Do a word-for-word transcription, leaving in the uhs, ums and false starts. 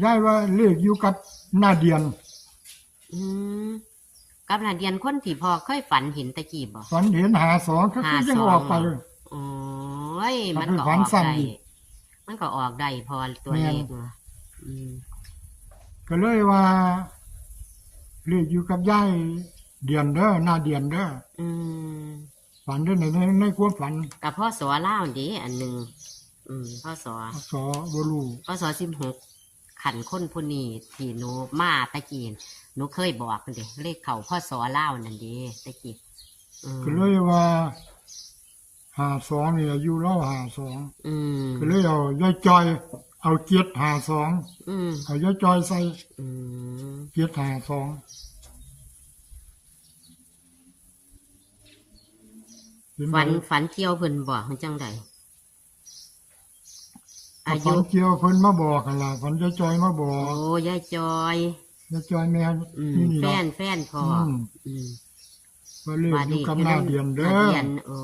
ยายว่าเลขอยู่กับหน้าเดียน อืมกับหน้าเดียนคนที่พ่อเคยฝันเห็นตะกี้บ่ ฝันเห็นหาสองก็คือยังออกไป โอ้ย ก็ มัน ไป ก็ ฝั อน อก ซ้ำ ได้ อีก มันก็ออกได้พอตัวเลขเนาะอืม ก็เลยว่า เลขอยู่กับยายเดียนเด้อหน้าเดียนเด้อ อืม ฝันได้ในในในความฝัน กับพ่อสอเล่าวเด้อันหนึ่งอืมพ่อสอ สอบ่รู้ พ่อสอสิบหกขันคนผู้นี้ที่หนูมาตะกี้หนูเคยบอกเด้เลขเขาพ่อสอเล่าวนั่นเด้ตะกี้อืม ก็เลยว่าหาสองนี่อายุเราหาสอง อืม ก็เลยเอายายจอย เอาเจ็ดหาสอง อืม เอายายจอยใส่ อืม เจ็ดหาสอง เห็นไหม ฝันฝันเกี่ยวเพิ่นบอกมันจังใดอา ฝั ยุ นเกี่ยวเพิ่นมาบอกหั่นล่ะฝันยายจอยมาบอก โอ้ยายจอย ยายจอยแม่น อืม นี่นี่ แฟ เนาะ นแฟนพ่อ อืม อืม ว่าเลขอยู่กับหน้าเดียนเด้อ หน้าเดียนโอ้